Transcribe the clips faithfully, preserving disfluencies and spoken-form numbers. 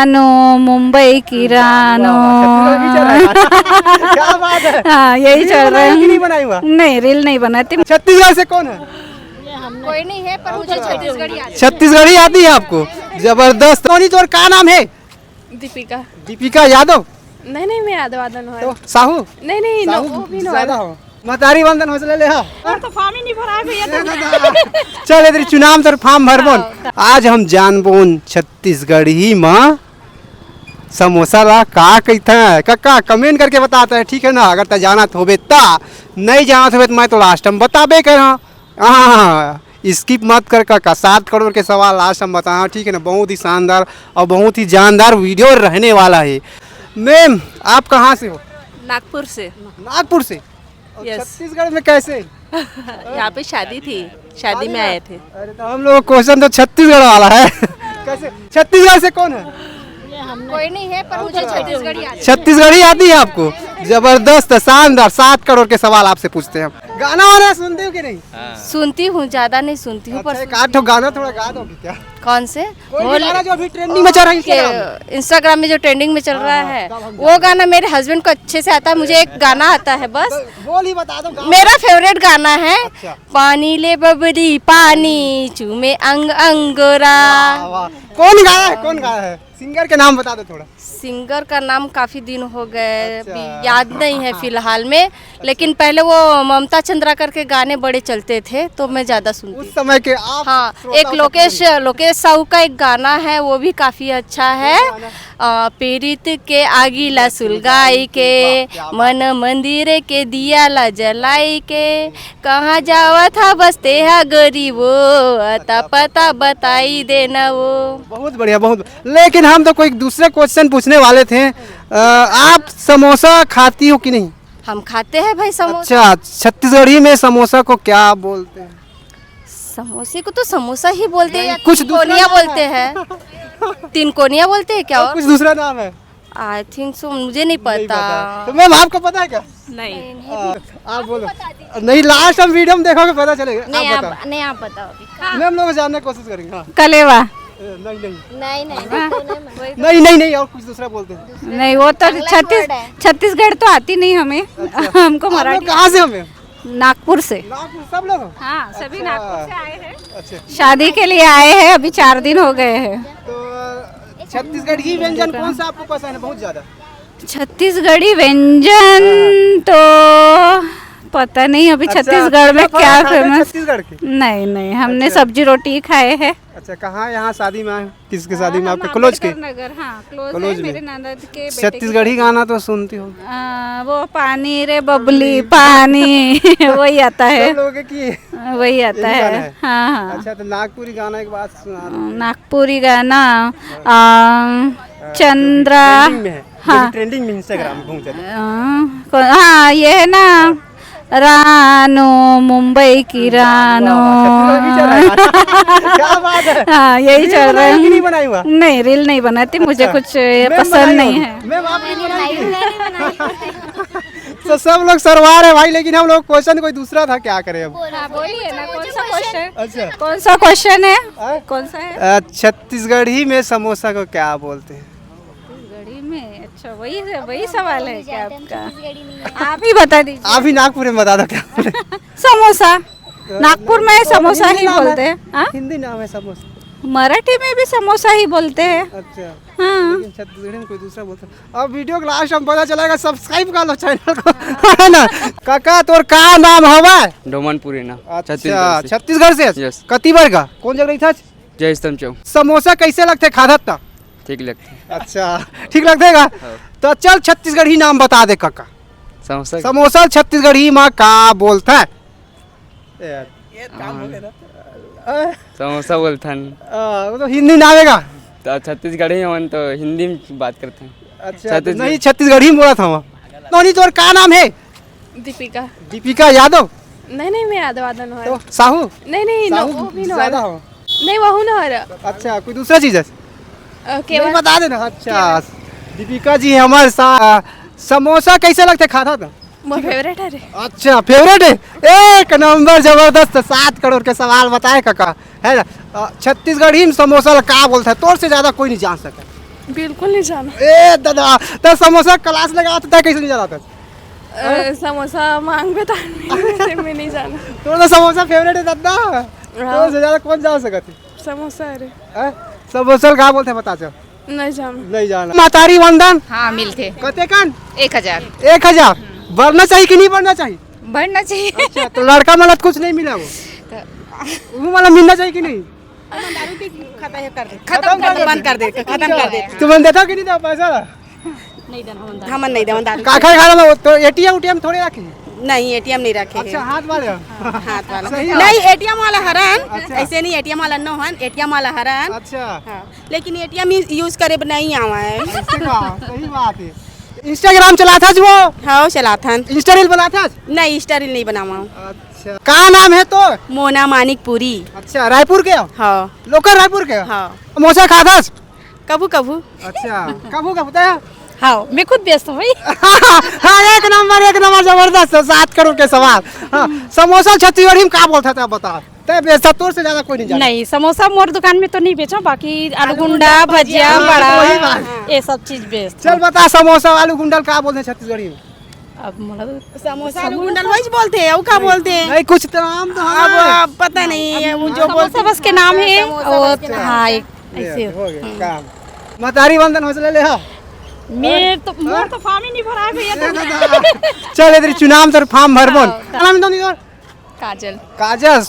रानो, मुंबई की रानो। वाह, वाह, छत्तीसगढ़ भी चल रहा है। क्या बात है। हाँ, यही रील चल रहा बनाई है। कि नहीं बनाई हुआ? नहीं, रील नहीं बनाती। छत्तीसगढ़ से कौन है? कोई नहीं है, पर मुझे छत्तीसगढ़ी आती है। छत्तीसगढ़ी आती है आपको? जबरदस्त। सोनी, तोर का नाम है? दीपिका। दीपिका यादव? नहीं, नहीं, मैं यादव, यादव नहीं। तो साहू? नहीं, नहीं, नो, साहू वो भी नो ज्यादा है। हो। महतारी वंदन हौसले ले हा। और तो फॉर्म ही नहीं भरा है भैया, तो चल, इधर चुनाव तर फॉर्म भरबोन। हाँ। आज हम जानबोन छत्तीसगढ़ी मा समोसा ला का कहिथे। कक्का, कमेंट करके बताते हैं, ठीक है ना? अगर तैं जानत होबे ता, नहीं जानत होबे तो मैं तो लास्ट में बताबे कर। हाँ, हाँ, स्किप मत कर कक्का। सात करोड़ के सवाल लास्ट हम बताया, ठीक है ना? बहुत ही शानदार और बहुत ही जानदार वीडियो रहने वाला है। मैम, आप कहाँ से हो? नागपुर से। नागपुर से? और यस। छत्तीसगढ़ में कैसे? यहाँ पे शादी थी, शादी में आए थे। अरे, तो हम लोग क्वेश्चन तो छत्तीसगढ़ वाला है। कैसे? छत्तीसगढ़ से कौन है? कोई नहीं है, पर मुझे छत्तीसगढ़ी आती है। छत्तीसगढ़ी आती है आपको? जबरदस्त, शानदार। सात करोड़ के सवाल आपसे पूछते हैं हम। गाना वाना सुनते हो कि नहीं? सुनती हूँ, ज्यादा नहीं सुनती हूँ, पर अच्छा, एक आध ठो गाना थोड़ा गा दोगे क्या? कौन से? कोई भी गाना जो अभी ट्रेंडिंग में चल रहा है Instagram में। Instagram में जो ट्रेंडिंग में चल रहा है, वो गाना मेरे हस्बैंड को अच्छे से आता है। मुझे एक गाना आता है बस। तो बोल ही बता दो, गाओ। मेरा फेवरेट गाना है, अच्छा। पानी ले बबरी पानी, चूमे अंग अंगोरा। वाह, वाह। कौन गाया है, कौन गाया है? सिंगर के नाम बता दो थोड़ा। सिंगर का नाम काफी दिन हो गए, अच्छा। अभी याद नहीं है फिलहाल में, लेकिन पहले वो ममता चंद्राकर के गाने बड़े चलते थे, तो मैं ज्यादा सुनती थी। उस समय के आप हाँ, श्रोता एक हो सकते लोकेश, हैं। लोकेश साहू का एक गाना है, वो भी काफी अच्छा है। कौन सा गाना? अ, पीरित के आगी ला सुलगाई के, वाह, क्या बात। मन मंदिर के दिया ला जलाई के, कहाँ जावत हा बस ते हा गोरी वो, अता पता बताई देना वो। बहुत बढ़िया, बहुत। लेकिन हम तो कोई दूसरे क्वेश्चन पूछने वाले थे। अ, आप समोसा खाती हो कि नहीं? हम खाते हैं भाई समोसा। अच्छा, छत्तीसगढ़ी में समोसा को क्या बोलते हैं? समोसे को तो समोसा ही बोलते हैं, या कुछ दूसरा नाम है? बोलते हैं। तीन कोनिया बोलते हैं क्या? और कुछ दूसरा नाम है? आई थिंक सो, मुझे नहीं पता। तो मैम, आपको पता है क्या? नहीं। आप बोलो। नहीं, लास्ट हम वीडियो में देखोगे, पता चलेगा। नहीं, आप आप, बताओ। नहीं, आप बताओ अभी। मैम, लोग जानने की कोशिश करेंगे। हाँ। कलेवा। नहीं, नहीं। नहीं, नहीं, नहीं। नहीं, नहीं, नहीं, और कुछ दूसरा बोलते हैं। नहीं, वो तो छत्तीस-, छत्तीसगढ़ तो आती नहीं हमें। अच्छा। हमको मराठी। कहाँ से हो मैम? नागपुर से। नागपुर सब लोग हो? हाँ, सभी नागपुर से आए हैं। अच्छा। शादी के लिए आए हैं, अभी चार दिन हो गए हैं। तो छत्तीसगढ़ी व्यंजन कौन सा आपको पसंद है बहुत ज्यादा? छत्तीसगढ़ी व्यंजन तो पता नहीं अभी। अच्छा, छत्तीसगढ़ में क्या फेमस? छत्तीसगढ़ की? नहीं, नहीं, हमने सब्जी रोटी ही खाए हैं। अच्छा, कहाँ यहाँ शादी में आए? किसके शादी में? आपके क्लोज के? नगर, हाँ, क्लोज है, मेरे ननद के बेटे की। छत्तीसगढ़ी गाना तो सुनती हो? वो पानी रे बबली पानी, वही आता है। सब लोगों की वही आता है। हाँ, हाँ। अच्छा, तो नागपुरी गाना एक बात सुना दो। नागपुरी गाना, चंद्रा। हाँ। ट्रेंडिंग में Instagram में घूम चले। हाँ, ये है ना, रानो, मुंबई की रानो। क्या बात है। हाँ, यही चल रहा है। नहीं, रील नहीं बनाती, मुझे कुछ पसंद नहीं है। तो सब लोग सरवा रहे भाई, लेकिन हम लोग क्वेश्चन कोई दूसरा था, क्या करें अब? बोलिए ना, कौन सा क्वेश्चन? अच्छा, कौन सा क्वेश्चन है? कौन सा है? छत्तीसगढ़ी में समोसा को क्या बोलते हैं? छत्तीसगढ़ी में? अच्छा, वही, वही सवाल है क्या आपका? आप ही बता दीजिए। आप ही नागपुर में बता दो क्या? समोसा। नागपुर में समोसा ही बोलते हैं। हिंदी नाम है समोसा। मराठी में भी समोसा ही बोलते हैं। अच्छा। हाँ। लेकिन छत्तीसगढ़ी में कोई दूसरा बोलता है। अब वीडियो के लास्ट में पता चलेगा, सब्सक्राइब कर लो चैनल को, है ना? काका, तोर का नाम हवा? डोमनपुरी ना। अच्छा, छत्तीसगढ़ से। कति बार का? कौन जगह रही था? जय स्तंभ चौक। समोसा कैसे लगते खाधत ना? ठीक लगते। अच्छा, ठीक लगते का? हाँ। तो चल, छत्तीसगढ़ी नाम बता दे काका। समोसा। समोसा छत्तीसगढ़ी मा का बोलता है? समोसा बोलथन। वो तो हिंदी नाम है का? तो छत्तीसगढ़ी हमन तो हिंदी में बात करते हैं। अच्छा, तो नहीं, छत्तीसगढ़ी में बोला था वहाँ। नोनी, तोर का नाम है? दीपिका। दीपिका यादव? नहीं, नहीं, मैं यादव, यादव नहीं। तो साहू? नहीं, नहीं, साहू ज्यादा हो। नहीं, वहू ना हो रहा। अच्छा, कोई दूसरा चीज है? नहीं, बता देना। अच्छा, दीपिका जी हमारे साथ। समोसा कैसे लगते खाता था? मोर फेवरेट है रे। अच्छा, फेवरेट है। एक नंबर, जबरदस्त। सात करोड़ के सवाल बताए काका, है ना? छत्तीसगढ़ी में समोसा ला का बोलता है, तोर से ज्यादा कोई नहीं जान सके। बिल्कुल नहीं जाना। ए दादा, त समोसा class लगावत त कैसे नहीं जाना था? अ, समोसा मांगबे त आदमी, मैं नहीं जाना। तोर तो समोसा favourite है दादा। हाँ। तोर से ज्यादा कौन जा सकत है? समोसा, अरे। हैं? समोसा ल का बोलथे, बता चल। नहीं जाना। नहीं जाना। महतारी वंदन। हाँ, मिलथे। कतेकन? एक हजार। एक हजार। बढ़ना चाहिए कि नहीं बढ़ना चाहिए? बढ़ना चाहिए। अच्छा, तो लड़का मन ला कुछ नहीं मिला वो? तो वो वाला मिलना चाहिए कि नहीं? खत्म कर दे। खत्म कर दे। बंद कर दे, खत्म कर दे। तुमन देता कि नहीं था पैसा? हमन नहीं देवन दारू। काखर घर में तो एटीएम उटीएम थोड़े रखे? नहीं, एटीएम नहीं रखे हैं। अच्छा, हाथ वाले हो? हाथ वाला। सही बात। नहीं, एटीएम वाला हरन। अच्छा। ऐसे नहीं, एटीएम वाला नो हन, एटीएम वाला हरन। अच्छा। हाँ, लेकिन एटीएम ही यूज़ करे बर नहीं आवा है। ऐसे का? सही बात है। Instagram चलाथस वो? हाँ, चलाथन। Insta reel बनाथस? नहीं, Insta reel नहीं बनावा। अच्छा। का नाम है तो? मोना मानिकपुरी। अच्छा, रायपुर के हो? हाँ। Local रायपुर के हो? हाँ। समोसा खाथस? कभू कभू। अच्छा, कभू कभू तय? हाँ, मैं खुद बेचता हूँ भाई। हाँ, एक नंबर, एक नंबर, जबरदस्त, सात करोड़ के सवाल। हाँ, समोसा छत्तीसगढ़ी में का बोलता था, बता। तय बेचता, तोर से ज्यादा कोई नहीं जाना। नहीं, समोसा मोर दुकान में तो नहीं बेचो, बाकी आलू गुंडा, भजिया, हाँ, बड़ा, वही बात। ये सब चीज बेचता चल हूँ। बता, समोसा आलू गुंडा का बोलते हैं छत्तीसगढ़ी में? अब मोला तो समोसा आलू गुंडा वही बोलते हैं, वो का बोलते हैं? नहीं, कुछ तो नाम तो अब, है। अब पता नहीं है, वो जो समोसा बोलते बस के नाम है, समोसा वो बस के नाम हाँ, है। एक ये ऐसे। हो गया काम। महतारी वंदन हौसला ले हा। मैं तो, मोर तो form ही नहीं भरा है भैया, ये तो। दादा। चल, इधर चुनाव सर form भर बोल। हाँ। का नाम है तोर? काजल। काजल,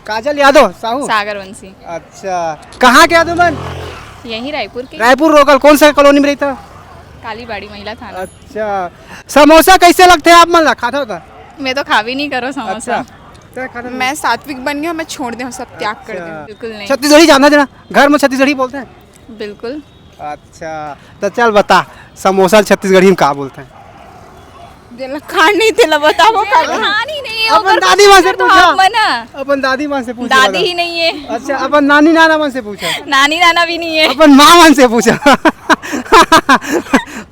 काजल यादव साहू? सागर वंशी। अच्छा, कहाँ के आदमी मन? यहीं रायपुर के। रायपुर local, कौन सा colony में रहता? कालीबाड़ी महिला थाना। अच्छा, समोसा कैसे लगते हैं आप मन ला, खाता होता? मैं तो खाबे नहीं करो समोसा। अच्छा, तय खाता नहीं? मैं सात्विक बन गया, मैं छोड़ दे हूँ, सब त्याग कर दे हूँ। अच्छा। बिल्कुल नहीं। छत्तीसगढ़ी जानता जना, घर में छत्तीसगढ़ी बोलते हैं? बिल्कुल। अच्छा, तो चल बता, समोसा छत्तीसगढ़ी में का बोलते हैं? जेला खान नहीं तेला बताबो का? जेला खान ही नहीं है, अपन ओकर दादी माँ से तो पूछा। आप मना। अपन दादी माँ से पूछा दादी बता। ही नहीं है। अच्छा, अपन नानी नाना मन से पूछा। नानी नाना भी नहीं है। अपन माँ मन से पूछा।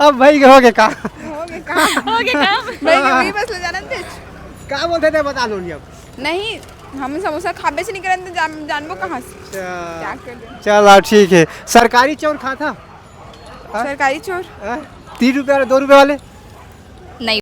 अब भाई हो गए का? हो गए का? हो गए का? भाई के वही बस ले जाना थे। का बोलते थे, बता दो नहीं अब। नहीं, हम समोसा खाबे से नहीं करन तो जान, जानबो कहाँ से? अच्छा। क्या कर दे? चल, ठीक है। सरकारी चाउर खाता? हाँ? सरकारी चाउर? हाँ? तीन रुपया वाले, दो रुपया वाले?